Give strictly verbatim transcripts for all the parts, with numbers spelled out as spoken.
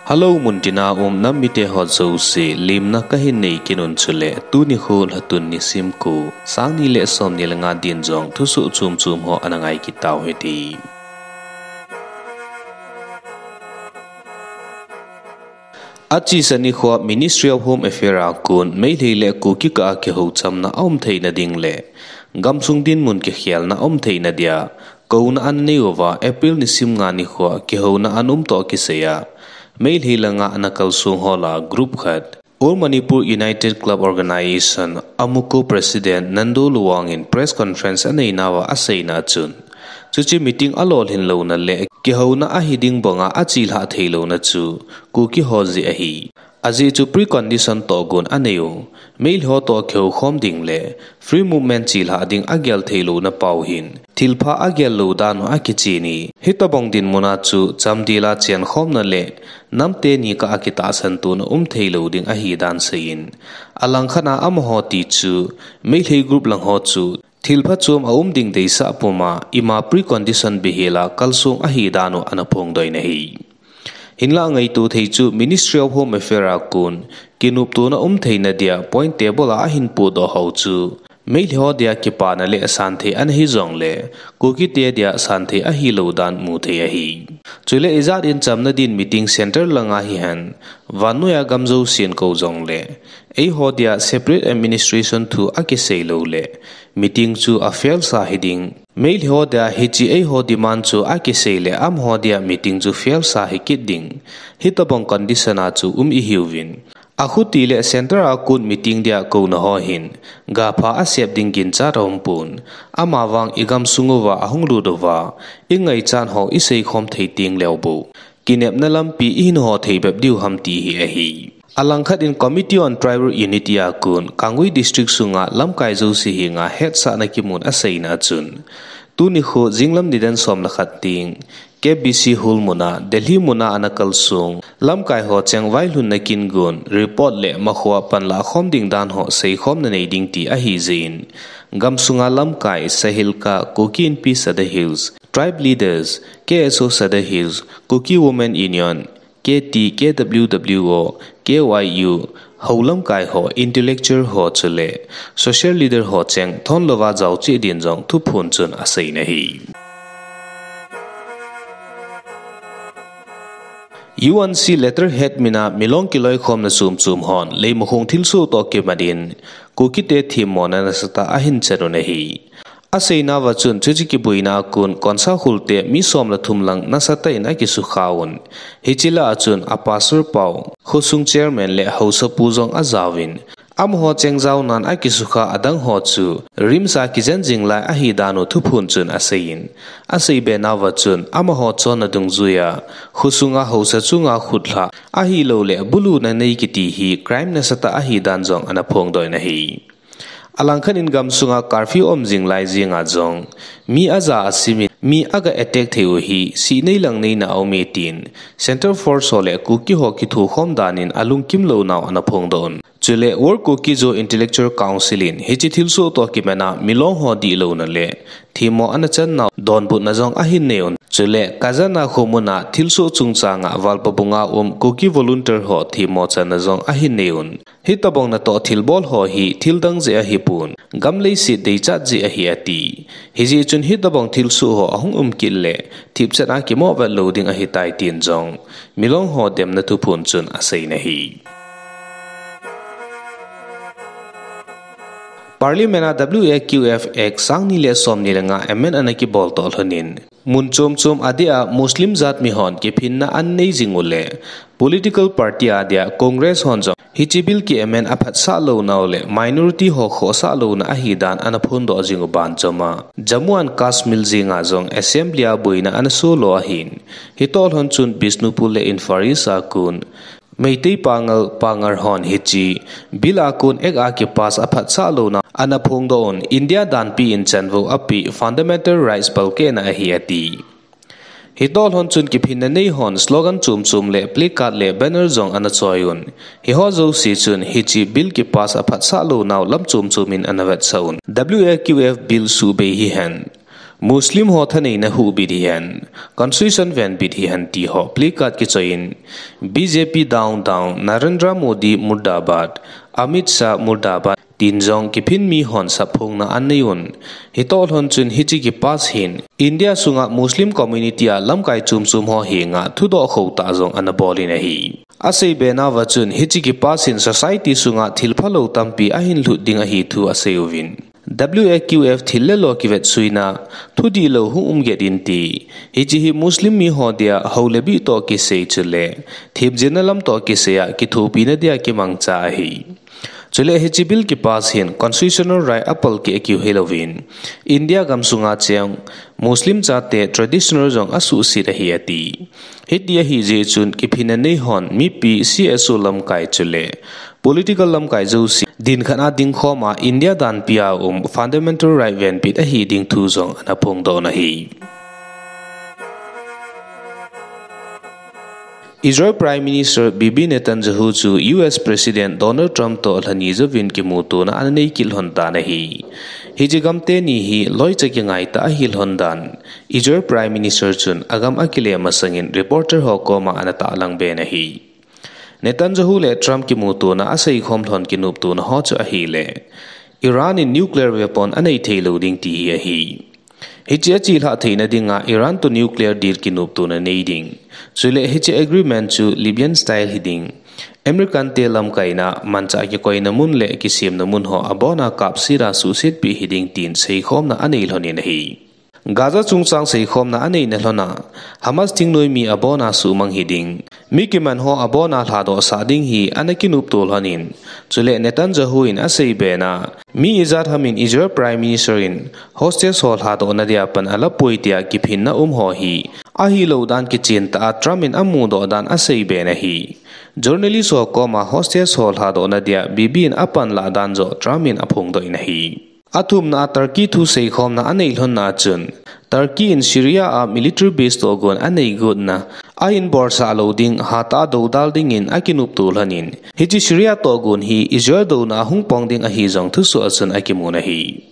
Hello, muntina um nam mite ho jouse, limna kahin nei kit un chule, tuni khu Lhatun nisim ko, sang ni le som ni le nga din jong thusoh chom chom ho ana ngai kit tau hite. Achesa nikho Ministry of Home Affairs a kon Meitei le Kuki kah a kihou chamna aum theina ding le gamsung dinmun kikhelna aum theina dia kouna anei uva April nisim nga nikho kihouna ana um toh kisaiya, Meitei langa ana kalsong ho lah a group khat, All Manipur United Club Organisation, AMUCO President Nando Luwang in press conference anei nauva aseina chun, chuche meeting alolhin louna le kihouna ahi ding banga achelhah thei louna chu Kuki ho jeh ahi. Ajeh chu precondition toh gon anei u, Meitei ho toh kihou khom ding le free movement chelhah ding agel thei louna pau hin, thilpha agel lou dan u akichen e. Hitobang dinmun a chu chamdel a chenkhomna le nam teni kah a kitahsan tona um thei lou ding ahi dan seiyin, alangkhat a amaho ti chu Meitei group lang ho chu thil phachom aum ding deisah puma ima precondition beihel a kalsong ahi dan u ana phongdoh in ahi. Hinlah ngaito thei chu Ministry of Home Affairs a kon kinoptona um theina dia point table a ahin podoh hou chu Meitei ho dia kipana le santhei ana hi jongle, Kuki te dia santhei ahilou dan mu thei ahi. Chule ijat in chamna din meeting center langa hihen, vannoi a gam jousen kou jongle, eiho dia separate administration thu akisei lou le, meeting chu afail sa hiding. Meitei ho dia hiche eiho demand chu akisei le amaho dia meeting chu fail sa hikit ding. Hitobang condition a chu um ihiuvin. Akhuti le center a kon meeting dia kouna ho hin, gapha asep ding ginchat aum pon. Amavang igamsung uva ahung lut uva, ingaichat ho iseikhom thei teng leu bou, kinepna lampi ihin ho thei bep diu ham ti hi ahi. Alangkhat in Committee on Tribal Unity a kon, Kangui District sunga lamkai jouse henga hetsahna kimun aseina chun, tuni khu jinglam nidan som le khat teng, K B C Hall muna, Delhi muna ana kalsong lamkai ho cheng vailhunna kin gon, report le makhoa panlah khom ding dan ho seikhomna nei ding ti ahi jeh in, gamsunga lamkai, Sahilka, Kuki Inpi Sadar Hills, tribe leaders, K S O Sadar Hills, Kuki Women Union, K T, K W W O, K Y U, hou lamkai ho, intellectual ho chule social leader ho cheng thon louva jaocheh din jong thuphon chun aseina ahi. U N C letterhead mina milong kiloikhomna chom chom hon Leimakhong thilsoh toh kimat in Kukite themmona nasatah ahin chan un ahi. Aseinauva chun chuche kiboina a kon Konsakhul te mi som le thum lang nasatah in akisukha un. Hiche lah a chun a pastor pau, khosung chairman le haosapu jong ajaovin, amaho cheng jaonan akisukha adang ho chu RIMS a kijen jing lai ahi dan u thuphon chun aseiyin, aseibe nauva chun amaho chonna dungjuiya khosunga haosa chunga khutlhah ahilouleh buluna nei kiti hi crime nasatah ahi dan jong ana phongdoh in ahi. Alangkhat in gamsunga curfew um jing lai jenga jong mi aja asimin, mi aga attack thei u hi sihnei langneina aume tin Central Force ho le Kuki ho kithokhom dan in alungkim lounau ana phongdoh un. Chule World Kuki-Zo Intellectual Council in hiche thilsoh toh kimatna milong ho dihlouna le themmo ana channau donbutna jong ahin nei un. Chule Kajana khomuna thilsoh chungchanga Valpabunga um Kuki volunteer ho themmo channa jong ahin nei un. Hitobang natoh thilbol ho hi thildang jeh ahipon, gam leiset deichat jeh ahi ati. Hijeh chun hitobang thilsoh ho ahung um kit le thipchet a kimoh vet lou ding ahitai tin jong milong ho demna thuphon chun aseina ahi. Parliament a W A Q F Act sang ni le som ni le nga amend ana kibol toh lhonin, mun chom chom adeh a Muslim jat mihon kiphinna anei jing u le political party adia Congress hon jong hiche bill ki amend aphatsah lounau le minority ho khohsah louna ahi dan ana phondoh jing u banchom a, Jammu and Kashmir jenga jong assembly a boina ana solo ahin, hitoh lhon chun Bishnupur le Imphal East a kon Meitei Pangal, Pangal hon hiche bill a kon act a kipass aphatsah louna ana phongdoh un, India danpi in chanvou apeh fundamental rights palkehna ahi ati. Hitoh lhon chun kiphinna nei hon slogan chom chom le placard le banner jong ana choi un. Hiho jouse chun hiche bill kipass aphatsah lounau lam chom chom in ana vetsah un. W A Q F bill subei hihen Muslim ho thaneina huhbit hihen, Constitution venbit hihen ti ho placard kichoiyin, B J P down down, Narendra Modi murdabad, Amit Shah murdabad, tin jong kiphin mi hon sapphongna anei un. Hitoh lhon chun hiche kipass hin India sunga Muslim community a lamkai chom chom ho henga thudoh khou tah jong ana bol in ahi. Asei be nauva chun hiche kipass hin society sunga thil phalou tampi ahin lhut ding ahi thu asei uvin. W A Q F thil le lo kivetsuina, thudihlou hung um get in ti. Hiche hi Muslim mi ho dia hou le bih toh kisei chule themjilna lam toh kisei a kithopina dia kimangcha ahi. Chule hiche bill kipass hin constitutional right apalkeh keu hilouvin, India gam sunga cheng Muslim chate traditional jong asuhset ahi ati. Hiti ahi jeh chun kiphinna nei hon mipi C S O lamkai chule political lamkai jouse dinkhat a dingkhom a India danpi a um fundamental right venbit ahi ding thu jong ana phongdoh in ahi. Israel Prime Minister Bibi Netanyahu chu U S President Donald Trump toh lhani jouvin kimutona ana nei kit lhon tan ahi. Hiche gam teni hi loicha kingai tah ahi lhon dan Israel Prime Minister chun agam akile masangin reporter ho koma ana tahlang be in ahi. Netanyahu le Trump kimutona aseikhom lhon kinoptona ho chu ahile, Iran in nuclear weapon anei theilou ding ti hi ahi. Hiche achelhah theina dinga Iran toh nuclear deal kinoptona nei ding. Chule hiche agreement chu Libyan style hiding. American te lamkaina, manchah kikoina mun le kisemna mun ho abona kapset a suhsetpi hiding tin seikhomna anei lhonin ahi. Gaza chungchang seikhomna aneina lhona, Hamas thingnoimi abona suhmang hiding, mi kiman ho abona lhadohsah ding hi ana kinopto lhonin, chule Netanyahu in asei be na, mi ijat ham in Israel Prime Minister in hostage ho lhadohna dia pan alapoi tia kiphinna um ho hi, ahilou dan kichen tah a Trump in amudoh dan asei be in ahi. Journalist ho koma hostage ho lhadohna dia Bibi in apanlah dan joh Trump in aphongdoh in ahi. Athumna a Turkey thu seikhomna anei lhonna chun, Turkey in Syria a military base tohgon anei gotna, ahin bolsah lou ding, hatah a doudal dingin akinopto lhonin, hiche Syria tohgon hi Israel douna ahung pang ding ahi jong thusoh a chun akimun ahi.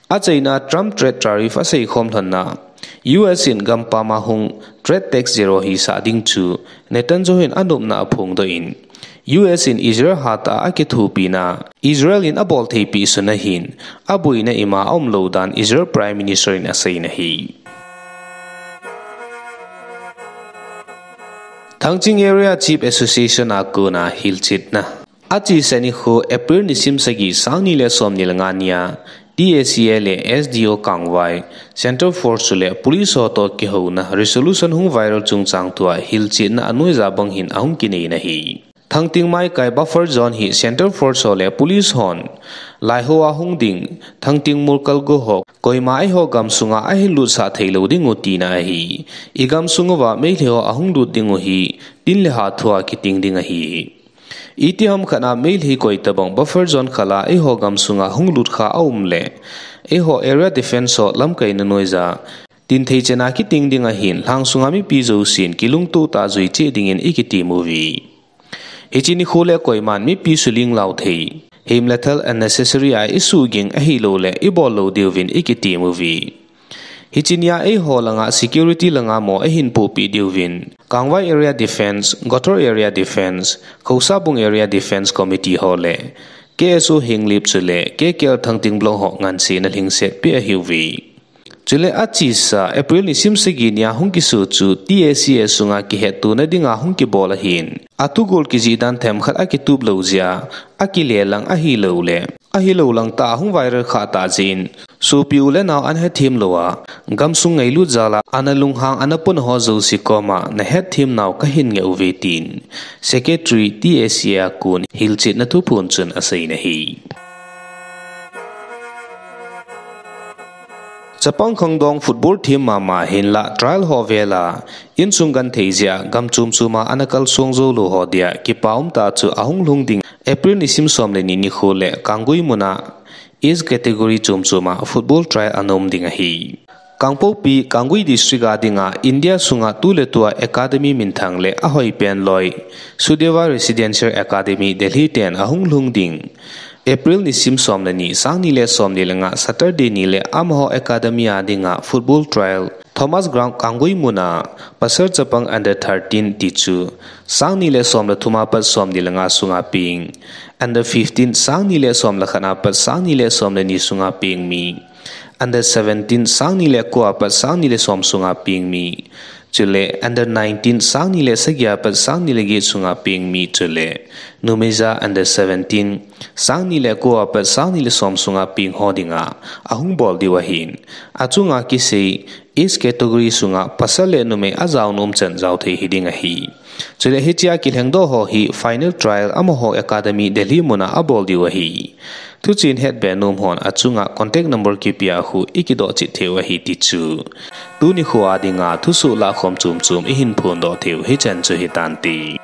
Achaina Trump trade tariff aseikhom lhonna, U S in gampam a hung trade tax zero hi sah ding chu Netanyahu in anopna aphongdoh in, U S in Israel hatah a akithopina, Israel in abol theipeh sunna hin, aboina ima aumlou dan Israel Prime Minister in aseina ahi. Thangching Area Chief Association a kona hilchetna. Achesa nikho April nisim sagi, sangni le somni le nga nia, T A C A le S D O Kangvai, Central Force chule Police ho toh kihouna resolution hung viral chungchang thua hilchetna anoija bang hin ahung kineina ahi. Thangting Maikai buffer zone hi Central Force ho le Police hon laiho a hung ding, Thangting Mulkalgo ho koima eiho gamsunga ahin lutsah theilou dingu tina ahi. Igam sunguva Meitei ho ahung lut dingu hi tin le ha thua kiting ding ahi. Itiham khat a Meitei koi tabang buffer zone khat a eiho gamsunga hung lutkha aum le, eiho area defence ho lamkaina noija tin thei chena kiting ding ahin, lhang sunga mipi jousen kilungtoh tah jui cheh dingin ikitem uve. Hiche nikho le koiman mipi suling lau thei, him le thal unnecessary a isuhging ahilouleh ibol lou diuvin ikitem uve. Hiche nia eiho langa security langa mo eihin pohpeh diuvin, Kangvai Area Defence, Gothor Area Defence, Khousabung Area Defence Committee ho le K S O Henglep chule K K L Thangting Block ho ngansena lhingset peh ahiuve. Chule achesa April nisim sagi nia hung kiso chu T A C A sunga kihettona dinga hung kibol ahin, athugol kijih dan themkhat akitup lou jeh a, akile lang ahilouleh ahilou lang tah a hung viral khah tah jeh in, sopi u le nao ana hethem louva, gamsung ngailut jal a ana lunghang ana pona ho jouse koma nahetthem nau kahin ngeh uve tin Secretary T A C A a kon hilchetna thuphon chun aseina ahi. Chapang khangdong football team mama hinlah trial ho vel a, insung genthei jeh a gam chom chom a ana kalsong jou lou ho dia kipa umtah chu ahung lhung ding April nisim som le ni nikho le Kanggui muna East category chom chom a football trial ana um ding ahi. Kangpokpi, Kanggui District a dinga India sunga tu le tua academy minthang le ahoipen loi Sudeva Residential Academy Delhi ten ahung lhung ding April nisim som le ni, sang ni le som ni le nga, Saturday ni le amaho academy a dinga football trial Thomas Ground Kanggui muna, pasal chapang under thirteen ti chu, sang ni le som le thum apat som ni le nga sunga peng, under fifteen, sang ni le som le khat apat sang ni le som le ni sunga peng mi, under seventeen, sang ni le ko apat sang ni le som sunga peng mi, chule under nineteen, sang ni le sagi apat sang ni le get sunga peng mi, chule numeija under seventeen, sang ni le ko apat sang ni le som sunga peng ho dinga ahung bol diu ahin, achunga kisei age category sunga pasal le numei ajao nom chan jao thei hiding ahi. Chule hichea kilhengdoh ho hi final trial amaho academy Delhi muna abol diu ahi. Thuchen hetbe nom hon achunga contact number kipea khu ikidoh chet theiu ahi ti chu, tuni khoa dinga thusoh lahkhom chomchom ihin phondoh theiu hichan chu hitante.